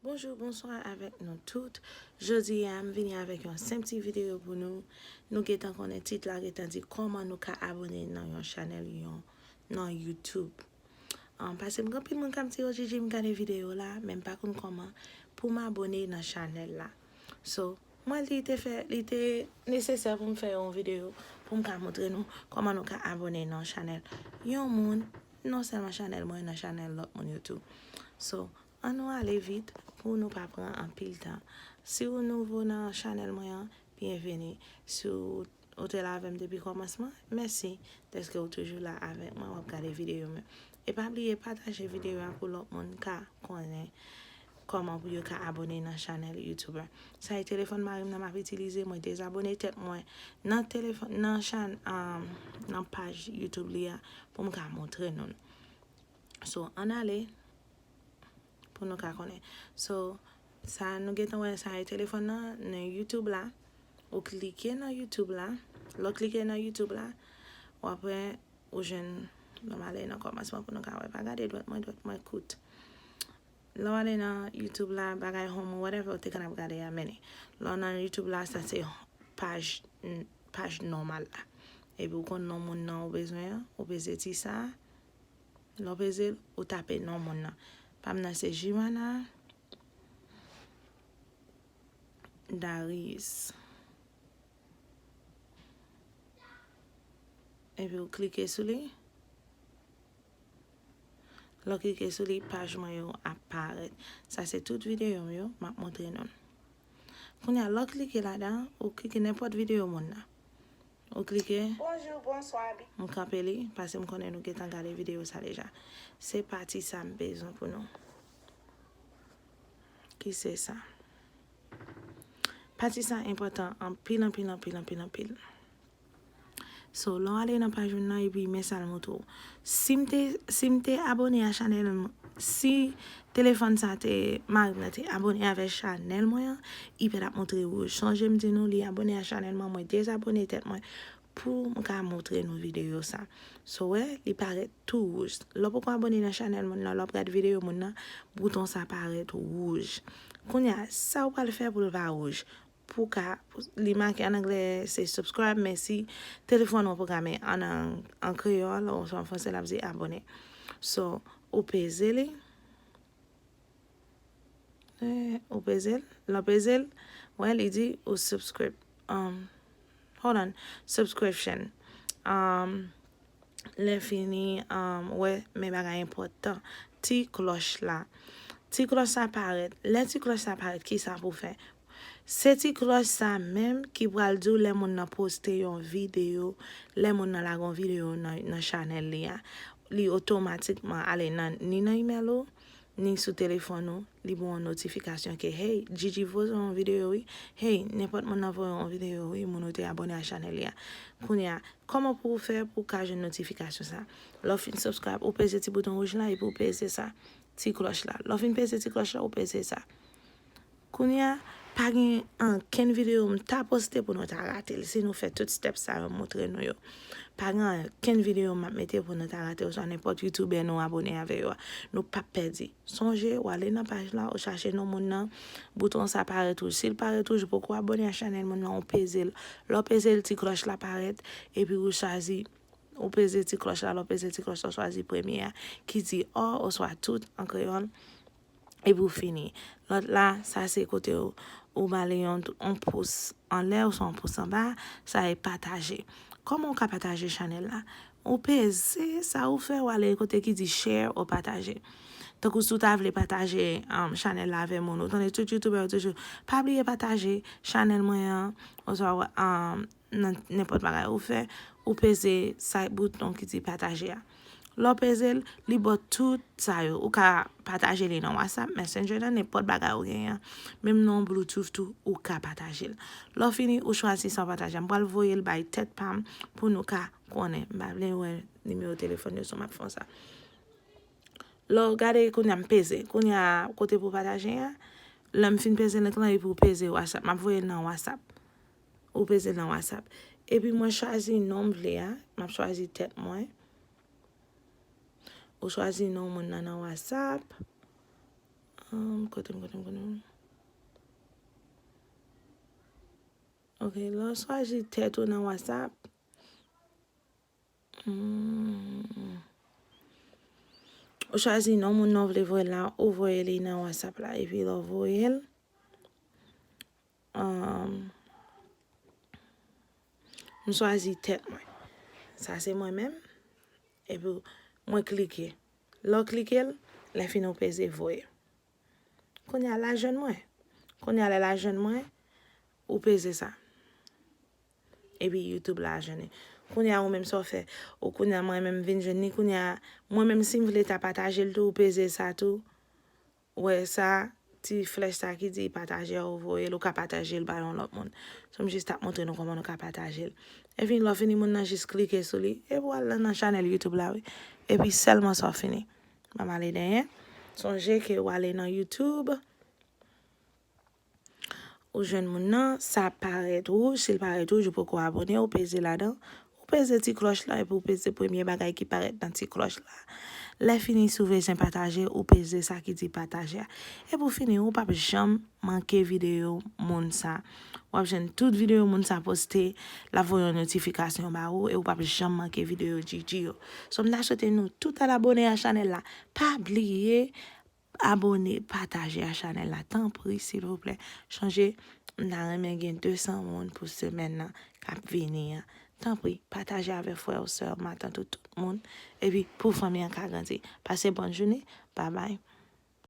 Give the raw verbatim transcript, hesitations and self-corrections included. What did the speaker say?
Bonjou, bonswa avèk nou tout. Jodi a, m vini avèk yon senp ti videyo pou nou. Nou gentan konnen tit la gentan di kòman nou ka abone nan yon chanèl yon nan YouTube. Um, paske m gen anpil moun k ap di, "O Gigi, m gade videyo la, men m pa konn kòman pou m abone nan chanèl la." So, mwen li te fè, li te nesesè pou m fè yon videyo pou m ka montre nou kòman nou ka abone nan chanèl yon moun, non sèlman chanèl mwen, nan chanèl lòt moun yo tou. So, ann nou ale vit pou nou pa pran anpil tan. Si w nouvo nan chanèl mwen an, byenveni. Si w ou te la avè m depi kòmansman, mèsi dèske ou toujou la avèk mwen, w ap gade videyo m yo. E pa bliye pataje videyo a pou lòt moun ka konnen kòman pou yo ka abone nan chanèl YouTube la. Sa e telefòn mari m nan m ap itilize, mwen dezabone tèt mwen nan telefòn, nan chan, um, nan paj YouTube li a pou m ka montre nou l. So, ann ale pou nou ka konnen. So, sa nou gentan wè, sa e telefòn nan, nan YouTube la. Ou klike nan YouTube la. Lè w klike nan YouTube la, w ap wè ou jwenn, lè m ale nan kòmansman pou nou ka wè. Pa gade dwèt mwen, dwèt mwen kout. Lè w ale nan YouTube la, bagay home ou whatever ou te konn ap gade a, men lè w nan YouTube la, sa se paj, paj nòmal la. Epi ou konn non moun nan ou bezwen an, ou peze ti sa a. Lè w peze l, ou tape non moun nan. Pa m nan se Jimana Darius. Epi w klike sou li. Lè w klike sou li, paj mwen yo ap parèt. Sa se tout videyo m yo, m ap montre nou l. Kounye a, lè w klike ladan, ou klike nenpòt videyo moun nan. Ou klike. Bonjou, bonswa, bi. M kanpe li, paske m konnen nou gentan gade videyo sa deja. Se pati sa m bezwen pou nou. Ki se sa. Pati sa enpòtan anpil, anpil, anpil, anpil, anpil. So, lè w ale nan paj moun nan, epi men sa l montre w. Si m te, si m te abone a chanèl m, si telefòn sa te, mari m nan te abone avè chanèl mwen an, li pa t ap montre wouj. Sonje m di nou, li abone a chanèl mwen, mwen dezabone tèt mwen pou m ka montre nou videyo sa. So, wè, li parèt tou wouj. Lè w poko abone nan chanèl moun nan, lè w ap gade videyo moun nan, bouton sa parèt wouj. Kounye a, sa w pral fè pou l pa wouj? Pou ka, li make an anglè, se subscribe, men si telefòn ou pwograme an, an, an kreyòl, oswa an fransè, l ap di abone. So, ou peze li. Eh, ou peze l. Lè w peze l, wè, li di ou subscribe. Um, hold on. Subscription. Um, lè fini, um, wè, men bagay enpòtan. Ti klòch la. Ti klòch sa parèt. Lè ti klòch sa parèt, ki sa pou fè? Se ti klòch sa menm ki pral di w lè moun nan poste yon videyo, lè moun nan lage yon videyo nan, nan chanèl li a, li otomatikman ale nan, ni nan imèl ou, ni sou telefòn ou, li ba w yon notifikasyon ke, "Hey, Gigi voye yon videyo wi. Hey, nenpòt moun nan voye yon videyo wi, moun ou te abone a chanèl li a." Kounye a, kòman pou w fè pou w ka jwenn notifikasyon sa? Lè w fin subscribe, ou peze ti bouton wouj la epi w peze sa, ti klòch la. Lè w fin peze ti klòch la, ou peze sa. Kounye a, pa gen ankenn videyo m ta poste pou nou ta rate l, si nou fè tout step sa yo m montre nou yo. Pa gen ankenn videyo m ap mete pou nou ta rate, oswa nenpòt youtubè nou abone avè yo a. Nou p ap pèdi. Sonje, w ale nan paj la, ou chache non moun nan, bouton sa parèt wouj. Si l parèt wouj, ou poko abone a chanèl moun nan, ou peze l. Lè w peze l, ti klòch la parèt, epi ou chwazi, ou peze ti klòch la, lè w peze ti klòch la, ou chwazi premye a, ki di all oswa tout an kreyòl. Epi w fini. Lòt la, sa se kote w, ou ba li yon, yon pous anlè oswa yon pous anba, sa e pataje. Kòman w ka pataje chanèl la? Ou peze, sa ou fè, w ale kote ki di share ou pataje. Tankou si w ta vle pataje, um, chanèl la avè moun, ou tande tout youtubè yo toujou, pa bliye pataje chanèl mwen an, oswa, um, nan nenpòt bagay ou fè, ou peze sa bouton ki di pataje a. Lè w peze l, li ba w tout sa yo. Ou ka pataje li nan WhatsApp, Messenger, nan nenpòt bagay ou genyen. Menm nan Bluetooth tou, ou ka pataje l. Lè w fini, ou chwazi sa w pataje a. M pral voye l bay tèt pa m pou nou ka konnen. M pa vle wè nimewo telefòn yo, so m ap fè sa. Lè w gade, kounye a m peze. Kounye a, kote pou pataje a, lè m fin peze link lan, epi w peze WhatsApp. M ap voye l nan WhatsApp. Ou peze l nan WhatsApp. Epi mwen chwazi non m vle a. M ap chwazi tèt mwen. Ou chwazi non moun nan nan WhatsApp. Um, kote m, kote m, kote m. Ok, lè w chwazi tèt ou nan WhatsApp, hmm, ou chwazi non moun nan w vle voye l la, ou voye li nan WhatsApp la, epi lè w voye l, um, m chwazi tèt mwen. Sa se mwen menm. Epi mwen klike. Lè w klike l, lè fini ou peze voye. Kounye a l al jwenn mwen. Kounye a lè l al jwenn mwen, ou peze sa. Epi YouTube la al jwenn li. Kounye a ou menm sa w fè. Ou kounye a mwen menm vin jwenn li. Kounye a mwen menm si m vle ta pataje l tou, ou peze sa tou. Ou wè sa, ti flèch sa ki di pataje a, ou voye l, ou ka pataje l ba yon lòt moun. So m jis t ap montre nou kòman nou ka pataje l. Epi lè w fini moun nan jis klike sou li, epi w al nan, nan chanèl YouTube la wi. Epi sèlman sa w fini. M ap ale dèyè. Sonje ke w ale nan YouTube, ou jwenn moun nan, sa ap parèt wouj, si l parèt wouj, ou poko abòne, ou peze ladan, ou peze ti klòch la, epi ou peze premye bagay ki parèt nan ti klòch la. Lè fini, si w bezwen pataje, ou peze sa ki di pataje a. Epi w fini, ou p ap janm manke videyo moun sa. W ap jwenn tout videyo moun sa poste, l ap voye yon notifikasyon ba ou, e ou p ap janm manke videyo Gigi yo. So, m ta swete nou tout al abòne a chanèl la. Pa bliye, abòne, pataje a chanèl la, tanpri, silvouplè. Sonje, m ta renmen gen de san moun pou semèn nan k ap vini an. Tanpri, pataje avèk frè w, sè w, matant ou, tout moun. Epi, pou fanmi an ka grandi. Pase bòn jounen. Babay.